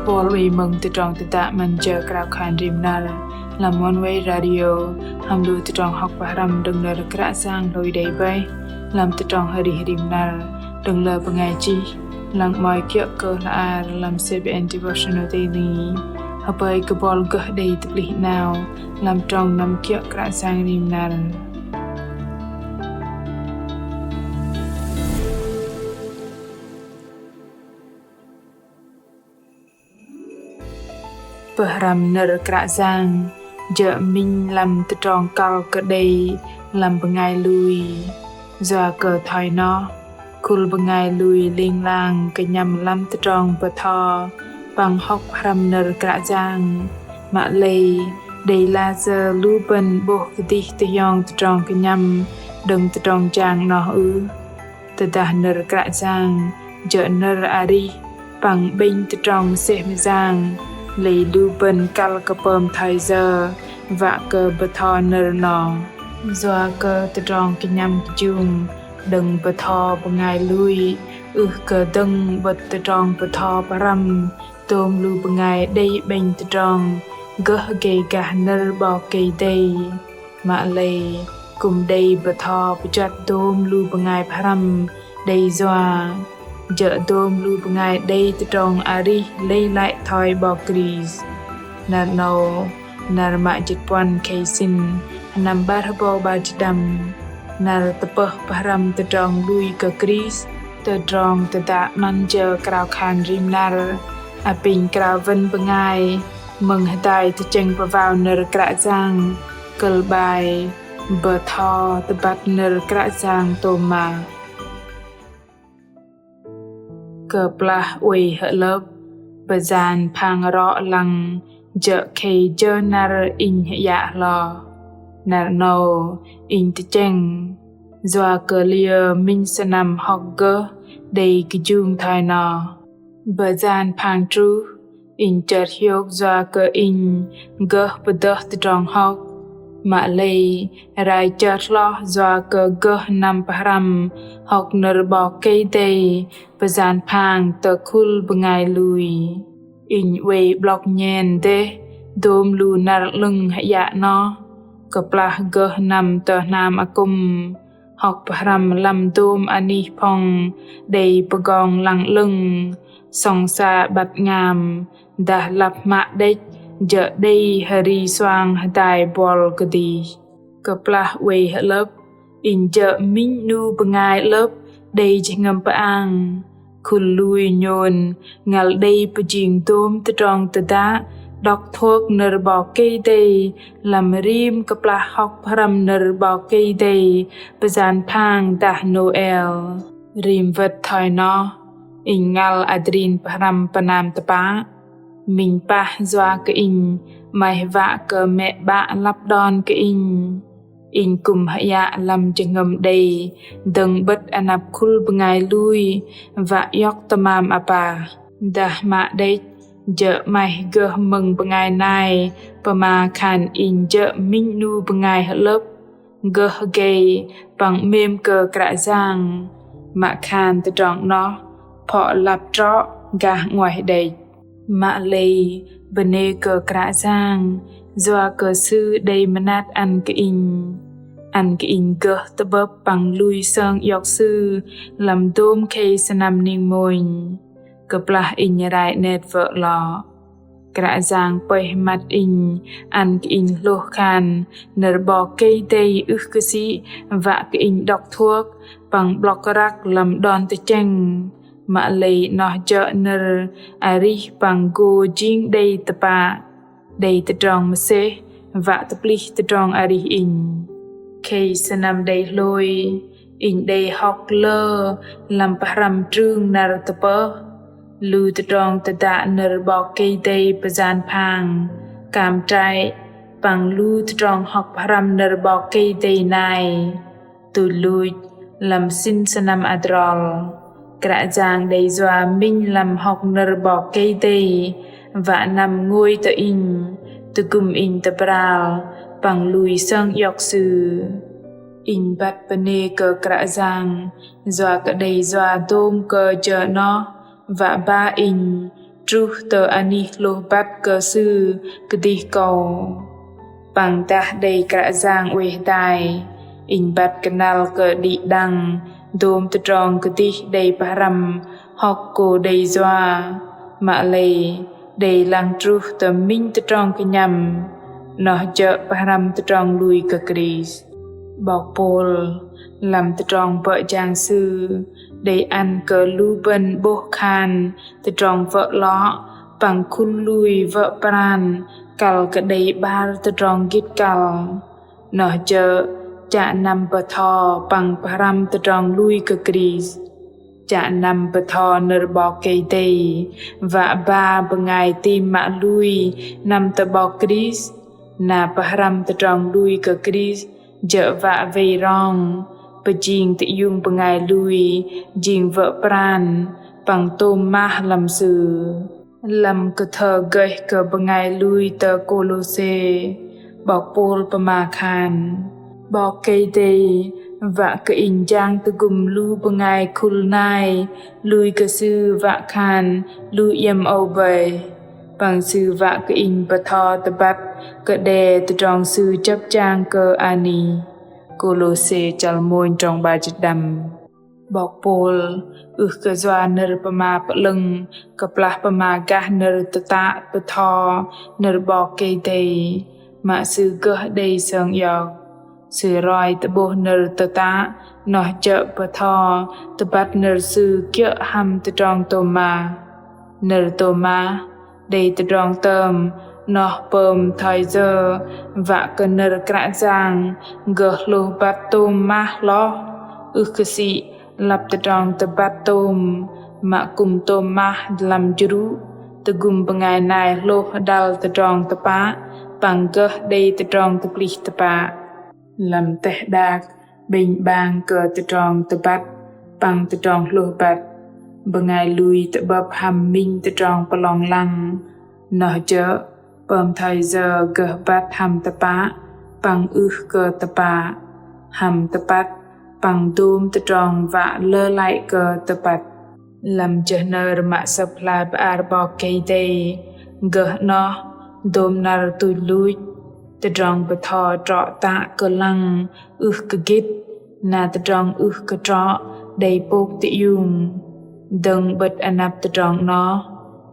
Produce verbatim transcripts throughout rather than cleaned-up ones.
Bol wei mơ̆ng tơdrong tơdă 'măn jơ krao khan rim năr lăm Oneway Radio, hăm lu tơdrong hŏk pơhrăm đơ̆ng nơ̆r Kră Yang hlôi đei bơih lăm tơdrong arih rim năr đơ̆ng lơ bơngai chih, lăng 'mơ̆i kiơ̆ kơ hla ar lăm C B N Devotional Daily. Hơpơi kơ bol gơh đei tơplih 'nao lăm trong năm kiơ̆ Kră Yang rim năr. Pơhrăm nơ̆r Kră Yang jơ̆ minh lăm tơdrong kăl kơ đei lăm bơngai lui. Yua kơ thoi noh, khul bơngai lui ling lang kơnhăm lăm tơdrong bơtho păng hŏk pơhrăm nơ̆r Kră Yang. Mă lei, đei lasơ lu bơ̆n 'bôh kơdih tơhiong tơdrong kơnhăm đơ̆ng tơdrong jang noh ưh? Tơdah nơ̆r Kră Yang jơ̆ nơ̆r arih păng 'bĕnh tơdrong mơsêh mơyang, lei lu bơ̆n kăl kơ pơm thoi yơ wă kơ bơtho nơ̆r noh? Yua kơ tơdrong kơnhăm kơjung đơ̆ng bơtho bơngai lui ưh kơ dơ̆ng 'bơ̆t tơdrong bơtho pơhrăm dôm lu bơngai đei 'bĕnh tơdrong gơh gei gah nơ̆r 'Bok Kei-Dei. Mă lei, kư̆m đei bơtho pơjuăt dôm lu bơngai pơhrăm đei yua, jơ̆ dôm lu bơngai đei tơdrong arih lei lăi thoi 'Bok Krist. Năr 'nâu, năr mă jĭt puăn khei sĭn, sơnăm 'bar hơbâu 'bar jĭt đăm, năr tơpơh pơhrăm tơdrong lui kơ Krist, tơdrong tơdă 'măn jơ krao khan rim năr, apinh krao wơ̆n bơngai mơ̆ng hơdai tơchĕng pơwao nơ̆r Kră Yang, kơ̆l 'bai Bơtho tơbăt nơ̆r Kră Yang tôm mă. Kơplah oei hơ'lơ̆p, bơyan phang rŏ lăng jơ̆ khei jơ năr inh hơ'iă hloh. Năr 'nâu inh tơchĕng, yua kơ liơ minh sơnăm hŏk gơh đei kơjung thoi noh. Bơyan phang truh, inh chơt hiôk yua kơ inh gơh pơdơh tơdrong hŏk. Mă lei, rai chơt hloh yua kơ gơh năm pơhrăm hŏk nơ̆r 'Bok Kei-Dei, bơyan phang tơ khul bơngai lui. Inh oei 'blŏk nhen dêh dôm lu năr 'lơ̆ng hơ'iă noh, kơplah gơh năm tơ hnam akŭm, hŏk pơhrăm lăm dôm anih phŏng đei pơgong lăng 'lơ̆ng, sŏng sa 'băt 'ngam, dah lăp hmă đĕch jơ̆ đei hơri suang hơdai buăl kơdih. Kơplah oei hơ'lơ̆p, inh jơ̆ minh 'nu bơngai 'lơ̆p đei jơhngơ̆m pơang. Khul lui nhôn ngăl đei pơjing dôm tơdrong tơdă đŏk thuơk nơ̆r 'Bok Kei-Dei lăm rim kơplah hŏk pơhrăm nơ̆r 'Bok Kei-Dei bơyan phang dah Nôel. Rim wơ̆t thoi noh, inh ngăl adrin pơhrăm pơnam tơpă. Minh pah yua kơ inh 'maih wă kơ mĕ 'bă lăp đon kơ inh. Inh kư̆m hơ'iă lăm jơhngơ̆m đei dơ̆ng 'bơ̆t anăp khul bơngai lui wă iŏk tơmam apah. Dah mă đĕch jơ̆ 'maih gơh mơ̆ng bơngai nai pơma khan inh jơ̆ minh 'nu bơngai hơ'lơ̆p, gơh gei păng 'mêm kơ Kră Yang, mă khan tơdrong 'noh phŏ lăp trŏ gah 'nguaih đĕch. Mă lei, bơnê kơ Kră Yang, yua kơ Sư đei mơnat ăn kơ inh. Ăn kơ inh gơh tơ'bơ̆p păng lui sơng iŏk Sư lăm dôm khei sơnăm ning mônh. Kơplah inh rai 'net wơ̆ lơ, Kră Yang pơih măt inh, ăn kơ inh hlôh khan nơ̆r 'Bok Kei-Dei ưh kơ sĭ wă kơ inh đŏk thuơk păng 'blŏk răk lăm đon tơchĕng. Mă lei 'noh jơ̆ nơ̆r arih păng gô jing đei tơpă, đei tơdrong mơsêh wă tơplih tơdrong arih inh. Khei sơnăm đei hlôi, inh đei hŏk lơ lăm pơhrăm trưng năr tơpơh. Lu tơdrong tơdă nơ̆r 'Bok Kei-Dei pơyan phang, kam trăi, păng lu tơdrong hŏk pơhrăm nơ̆r 'Bok Kei-Dei nai, tuch luch lăm sĭn sơnăm adrol. Kră Yang đei yua minh lăm hŏk nơ̆r 'Bok Kei-Dei wă năm ngôi tơ inh, tơgŭm inh tơbral păng lui sơng iŏk Sư. Inh băt bơnê kơ Kră Yang yua kơ đei yua dôm kơ jơ 'noh wă ba inh truh tơ anih hlôh băt kơ Sư kơdih kâu. Păng dah đei Kră Yang oei hơdai, inh băt kơnăl kơ đĭ đăng dôm tơdrong kơdih đei pơhrăm hŏk kơ đei yua, mă lei đei lăng truh tơ minh tơdrong kơnhăm, noh jơ̆ pơhrăm tơdrong lui kơ Krist. 'Bok Pôl lăm tơdrong bơ̆ jang sư đei ăn kơ lu bơ̆n 'bôh khan tơdrong wơ̆ lŏ păng khul lui wơ̆ pran kăl kơ đei 'bar tơdrong gĭt kăl, noh jơ̆ chă năm bơtho păng pơhrăm tơdrong lui kơ Krist. Chă năm bơtho nơ̆r 'Bok Kei-Dei wă ba bơngai tam mă lui năm tơ 'Bok Krist, na pơhrăm tơdrong lui kơ Krist jơ̆ wă wei rong pơjing tơiung bơngai lui jing wơ̆ pran păng tôm mah lăm Sư. Lăm kơthơ gơih kơ bơngai lui tơ Kôlôse, 'Bok Pôl pơma khan: 'Bok Kei-Dei wă kơ inh jang tơgŭm lu bơngai khul nai lui kơ Sư wă khan lu iĕm âu bơih, păng Sư wă kơ inh bơtho tơbăt kơ đe tơdrong Sư chơ̆p chang kơ anih. Kôlôse chăl mônh trong 'bar jĭt đăm. 'Bok Pôl ưh kơ yua nơ̆r pơma pơ'lơ̆ng kơplah pơma gah nơ̆r tơtă bơtho nơ̆r 'Bok Kei-Dei mă sư gơh đei sơng iŏk. Sư roi tơ'bôh nơ̆r tơtă noh jơ̆ bơtho tơbăt nơ̆r sư kiơ̆ hăm tơdrong tôm mah. Nơ̆r tôm mah đei tơdrong tơm noh pơm thoi yơ wă kơ nơ̆r Kră Yang gơh hlôh băt tôm mah hloh, ưh kơ sĭ lăp tơdrong tơbăt tôm mă kư̆m tôm mah lăm jrŭ tơgŭm bơngai nai hlôh hơdăl tơdrong tơpă păng gơh đei tơdrong tơplih tơpă. Lăm teh đak 'bĕnh 'bang kơ tơdrong tơbăt păng tơdrong hlôh băt, bơngai lui tơ'bơ̆p hăm minh tơdrong pơlong lăng, noh jơ̆ pơm thoi yơ gơh băt hăm tơpă păng ưh kơ tơpă, hăm tơpăt păng dôm tơdrong wă lơlăi kơ tơpăt. Lăm jơ hnơr mă Sơ̆p hla bơar 'Bok Kei-Dei gơh 'noh dôm năr tuch luch, tơdrong bơtho trŏ tă kơ lăng ưh kơ gĭt, na tơdrong ưh kơ trŏ đei pôk tơiung. Dơ̆ng 'bơ̆t anăp tơdrong 'noh,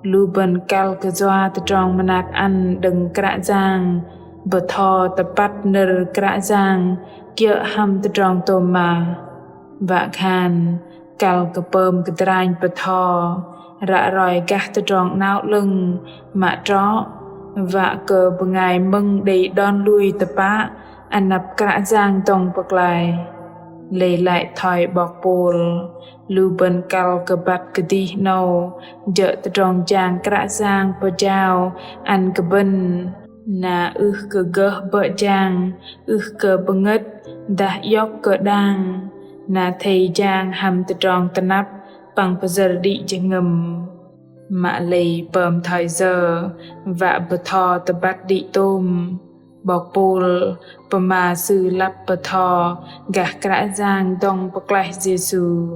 lu bơ̆n kăl kơ yua tơdrong mơnat ăn đơ̆ng Kră Yang bơtho tơbăt nơ̆r Kră Yang kiơ̆ hăm tơdrong tôm mah. Wă khan kăl kơ pơm kơdranh bơtho ră roi gah tơdrong 'nao 'lơ̆ng mă trŏ, wă kơ bơngai mơ̆ng đei đon lui tơpă anăp Kră Yang dŏng pơklaih. Lei lăi thoi 'Bok Pôl, lu bơ̆n kăl kơ băt kơdih 'nâu jơ̆ tơdrong jang Kră Yang pơjao ăn kơ bơ̆n, na ưh kơ gơh bơ̆ jang, ưh kơ bơngơ̆t dah iŏk kơ đang, na athei jang hăm tơdrong tơnăp păng pơyơ̆r đĭ jơhngơ̆m. Mă lei pơm thoi yơ wă bơtho tơbăt đĭ tôm, 'Bok Pôl pơma sư lăp bơtho gah Kră Yang dŏng pơklaih Yêsu.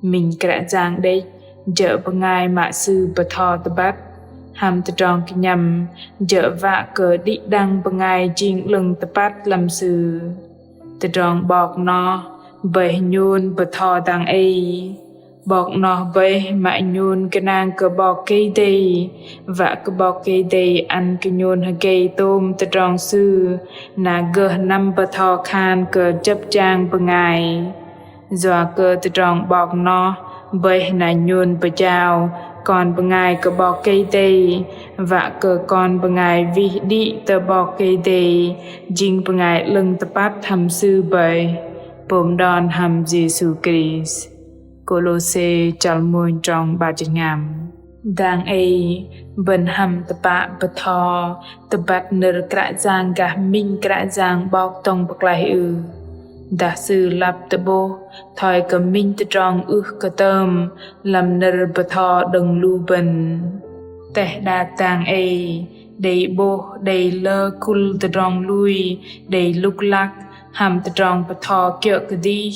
Minh Kră Yang đĕch jơ̆ bơngai mă sư bơtho tơbăt hăm tơdrong kơnhăm, jơ̆ wă kơ đĭ đăng bơngai jing 'lơ̆ng tơpăt lăm Sư. Tơdrong 'bok noh bơih nhôn bơtho dang ei. 'Bok noh bơih mă nhôn gơnang kơ 'Bok Kei-Dei, wă kơ 'Bok Kei-Dei ăn kơ nhôn hơgei tôm tơdrong Sư, na gơh năm bơtho khan kơ jơ̆p jang bơngai. Yua kơ tơdrong 'bok noh bơih na nhôn pơjao kon bơngai kơ 'Bok Kei-Dei, wă kơ kon bơngai wih đĭ tơ 'Bok Kei-Dei, jing bơngai 'lơ̆ng tơpăt hăm Sư bơih, pôm đon hăm Yêsu Krist. Kôlôse chăl mônh trong 'bar jĭt hngam. Dang ei bơ̆n hăm tơpă bơtho tơbăt nơ̆r Kră Yang gah minh Kră Yang 'Bok dŏng pơklaih ưh? Dah Sư lăp tơ'bôh thoi kơ minh tơdrong ưh kơ tơm lăm nơ̆r bơtho đơ̆ng lu bơ̆n. Teh đak dang ei đei 'bôh đei lơ khul tơdrong lui đei lŭk lăk hăm tơdrong bơtho kiơ̆ kơdih,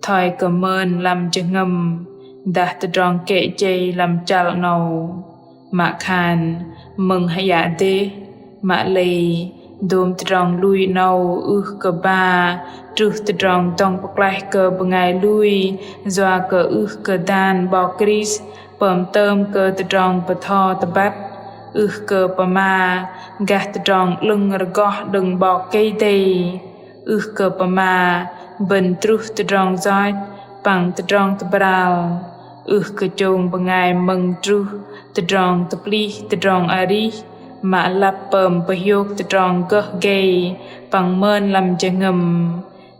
thoi kơ mơn lăm jơhngơ̆m dah tơdrong kĕ jei lăm chăl 'nâu. Mă khan mơ̆ng hơyă dêh, mă lei dôm tơdrong lui 'nâu ưh kơ ba truh tơdrong dŏng pơklaih kơ bơngai lui, yua kơ ưh kơ dan 'Bok Krist pơm tơm kơ tơdrong bơtho tơbăt, ưh kơ pơma gah tơdrong 'lơ̆ng rơgoh đơ̆ng 'Bok Kei-Dei, ưh kơ pơma bơ̆n truh tơdrong yoch păng tơdrong tơbral, ưh kơ chông bơngai mơ̆ng truh tơdrong tơplih tơdrong arih, mă lăp pơm pơhiôk tơdrong gơh gei păng mơn lăm jơhngơ̆m.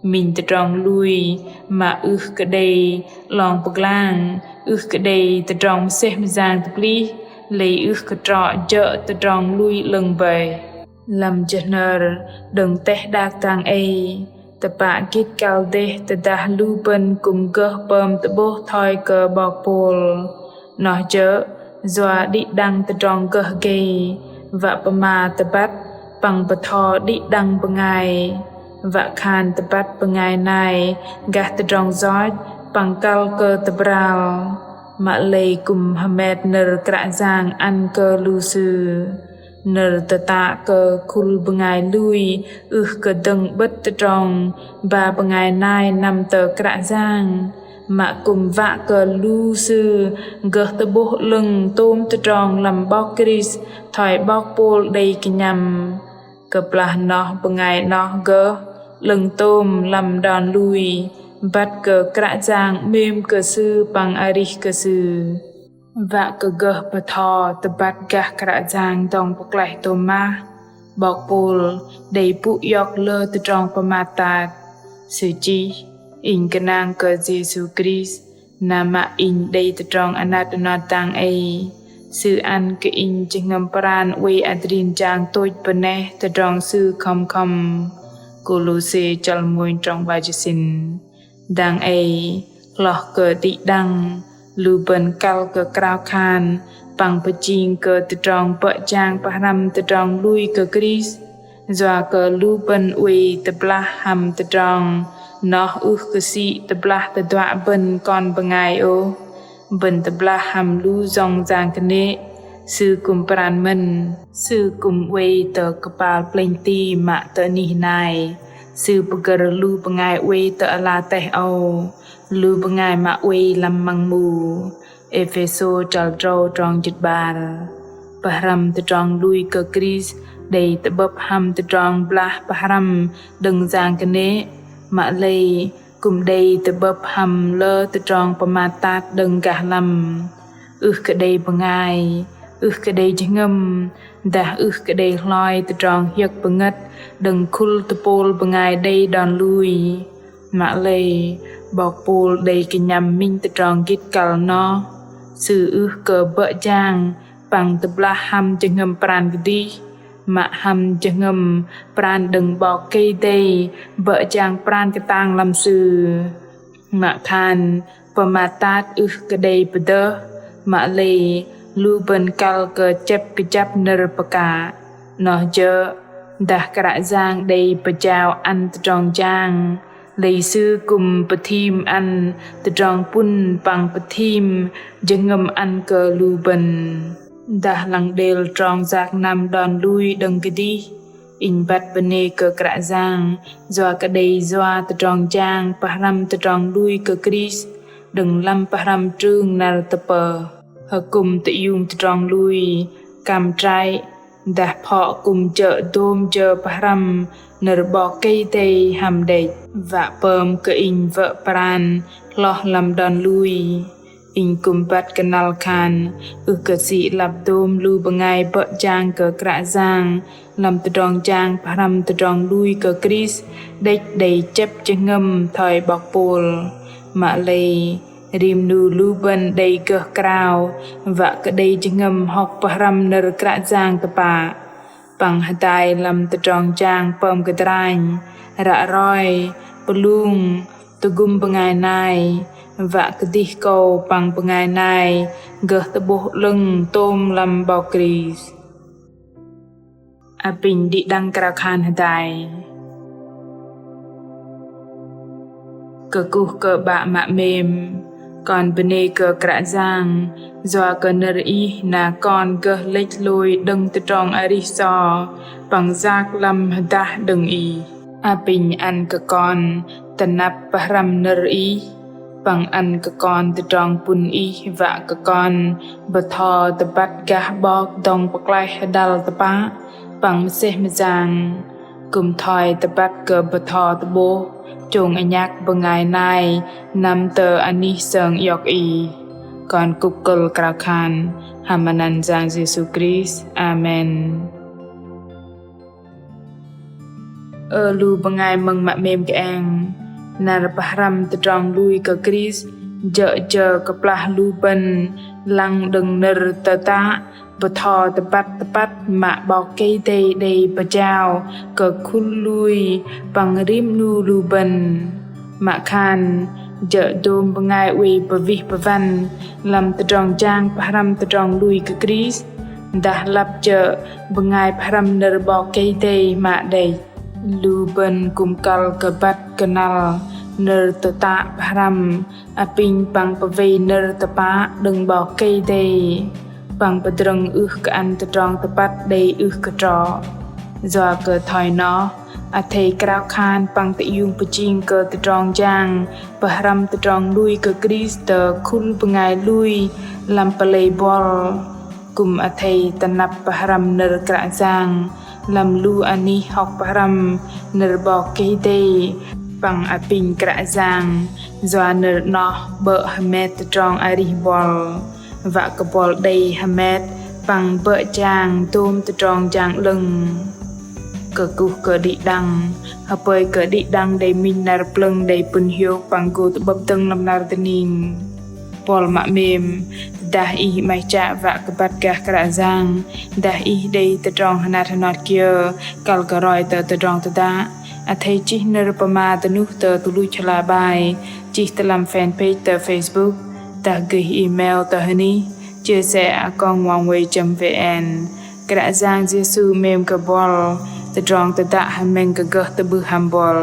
Minh tơdrong lui mă ưh kơ đei 'long pơglang, ưh kơ đei tơdrong mơsêh mơyang tơplih, lei ưh kơ trŏ jơ̆ tơdrong lui 'lơ̆ng bơih. Lăm jơ hnơr đơ̆ng teh đak dang ei, tơpă gĭt kăl dêh tơdah lu bơ̆n kư̆m gơh pơm tơ'bôh thoi kơ 'bok Pôl. Noh jơ̆ yua đĭ đăng tơdrong gơh gei, wă pơma tơbăt păng bơtho đĭ đăng bơngai, wă khan tơbăt bơngai nai gah tơdrong yoch păng kăl kơ tơbral. Mă lei kư̆m hơmet nơ̆r Kră Yang ăn kơ lu sư. Nơ̆r tơtă kơ khul bơngai lui ưh kơ dơ̆ng 'bơ̆t tơdrong ba bơngai nai năm tơ Kră Yang, mă kư̆m wă kơ lu sư gơh tơ'bôh 'lơ̆ng tôm tơdrong lăm 'Bok Krist thoi 'bok Pôl đei kơnhăm. Kơplah noh bơngai 'noh gơh 'lơ̆ng tôm lăm đon lui, băt kơ Kră Yang 'mêm kơ sư păng arih kơ sư. Wă kơ gơh bơtho tơbăt gah Kră Yang dŏng pơklaih tôm mah, 'bok Pôl đei pŭ iŏk lơ tơdrong pơmat tat. Sư chih: Inh gơnang kơ Yêsu Krist, na mă inh đei tơdrong anat anot dang ei. Sư ăn kơ inh jơhngơ̆m pran oei adrin jang tôch bơneh tơdrong Sư khŏm khŏm. Kôlôse chăl mônh trong 'bar jơ̆ sĭn. Dang ei, hloh kơ đĭ đăng, lu bơ̆n kăl kơ krao khan păng pơjing kơ tơdrong bơ̆ jang pơhrăm tơdrong lui kơ Krist. Yua kơ lu bơ̆n oei tơblah hăm tơdrong noh ưh kơ sĭ tơblah tơduă bơ̆n kon bơngai ôh. Bơ̆n tơblah hăm lu yŏng yang kơnê̆, sư kư̆m pran mơ̆n. Sư kư̆m oei tơ kơpal plĕnh ti mă tơ anih nai. Sư pơgơ̆r lu bơngai oei tơ ala teh âu, lu bơngai mă oei lăm măng mu. Êphêsô chăl drâu trong jĭt 'bar. Pơhrăm tơdrong lui kơ Krist đei tơ'bơ̆p hăm tơdrong blah pơhrăm đơ̆ng yang kơnê̆, mă lei kư̆m đei tơ'bơ̆p hăm lơ tơdrong pơmat tat đơ̆ng gah lăm. Ưh kơ đei bơngai, ưh kơ đei jơhngơ̆m, dah ưh kơ đei hloi tơdrong hiơ̆k pơngơ̆t đơ̆ng khul tơpôl bơngai đei đon lui. Mă lei, 'bok Pôl đei kơnhăm minh tơdrong gĭt kăl noh. Sư ưh kơ bơ̆ jang păng tơblah hăm jơhngơ̆m pran kơdih, mă hăm jơhngơ̆m pran đơ̆ng 'Bok Kei-Dei bơ̆ jang pran kơtang lăm sư. Mă khan pơmat tat ưh kơ đei pơdơh, mă lei lu bơ̆n kăl kơ chĕp kơjăp nơ̆r pơkă. Noh jơ̆, dah Kră Yang đei pơjao ăn tơdrong jang, lei Sư kư̆m pơthim ăn tơdrong pŭn păng pơthim jơhngơ̆m ăn kơ lu bơ̆n. Dah lăng đêl trong yak năm đon lui đơ̆ng kơdih, inh băt bơnê kơ Kră Yang, yua kơ đei yua tơdrong jang pơhrăm tơdrong lui kơ Krist đơ̆ng lăm pơhrăm trưng năr tơpơh. Hơkŭm tơiung tơdrong lui, kam trai, dah phŏ kư̆m jơ̆ dôm jơ pơhrăm nơ̆r 'Bok Kei-Dei hăm đĕch. Wă pơm kơ inh wơ̆ pran hloh lăm đon lui. Inh kư̆m băt kơnăl khan ưh kơ sĭ lăp dôm lu bơngai bơ̆ jang kơ Kră Yang lăm tơdrong jang pơhrăm tơdrong lui kơ Krist đĕch đei chĕp jơhngơ̆m thoi 'bok Pôl. Mă lei, rim 'nu lu bơ̆n đei gơh krao wă kơ đei jơhngơ̆m hŏk pơhrăm nơ̆r Kră Yang tơpă. Păng hơdai lăm tơdrong jang pơm kơdranh, ră roi, pơlung, tơgŭm bơngai nai, wă kơdih kâu păng bơngai nai gơh tơ'bôh 'lơ̆ng tôm lăm 'Bok Krist. Apinh đĭ đăng krao khan hơdai. Kơkuh kơ 'Bă mă 'mêm, Kon bơnê kơ Kră Yang, yua kơ nơ̆r Ih na kon gơh lĕch hlôi đơ̆ng tơdrong arih so, păng yak lăm hơdah đơ̆ng Ih. Apinh ăn kơ kon tơnap pơhrăm nơ̆r Ih, păng ăn kơ kon tơdrong pŭn Ih wă kơ kon bơtho tơbăt gah 'Bok dŏng pơklaih hơdăl tơpă, păng mơsêh mơyang. Kư̆m thoi tơbăt kơ bơtho tơ'bôh chông anhăk bơngai nai năm tơ anih sơng iŏk Ih. Kon kŭp kơ̆l krao khan hăm anăn Yang Yêsu Krist. Amen. Ơ lu bơngai mơ̆ng mă 'mêm kơeng, năr pơhrăm tơdrong lui kơ Krist jơ̆ jơ kơplah lu bơ̆n lăng đơ̆ng nơ̆r tơtă bơtho tơbăt tơpăt mă 'Bok Kei-Dei đei pơjao kơ khul lui păng rim 'nu lu bơ̆n. Mă khan jơ̆ dôm bơngai oei pơwih pơwăn lăm tơdrong jang pơhrăm tơdrong lui kơ Krist, dah lăp jơ̆ bơngai pơhrăm nơ̆r 'Bok Kei-Dei mă đĕch. Lu bơ̆n kư̆m kăl kơ băt kơnăl nơ̆r tơtă pơhrăm, apinh păng pơwei nơ̆r tơpă đơ̆ng 'Bok Kei-Dei, păng pơdrơ̆ng ưh kơ ăn tơdrong tơpăt đei ưh kơ trŏ. Yua kơ thoi noh, athei krao khan păng tơiung pơjing kơ tơdrong jang pơhrăm tơdrong lui kơ Krist tơ khul bơngai lui lăm pơlei buăl. Kư̆m athei tơnap pơhrăm nơ̆r Kră Yang lăm lu anih hŏk pơhrăm nơ̆r 'Bok Kei-Dei, păng apinh Kră Yang yua nơ̆r 'noh 'bơ̆ hơmet tơdrong arih buăl, wă kơ buăl đei hơmet păng bơ̆ jang dôm tơdrong jang 'lơ̆ng. Kơkuh kơ đĭ đăng, hơpơi kơ đĭ đăng đei minh năr plơ̆ng đei pŭn hiôk păng gô tơ'bơ̆p dơ̆ng lăm năr dơning. Buăl mă 'mêm, dah ih 'maih chă wă kơ băt gah Kră Yang, dah ih đei tơdrong hơnat hơnot kiơ kăl kơ roi tơ tơdrong tơdă, athei chih nơ̆r pơma dơnuh tơ tơluch hla bơar, chih tơ lăm fanpage tơ Facebook, dah gơih email tơ hơnih chia sẻ a còng oneway chấm vn. Kră Yang Yêsu 'mêm kơ buăl, tơdrong tơdă hơmĕng kơ gơh tơ'bưh hăm buăl.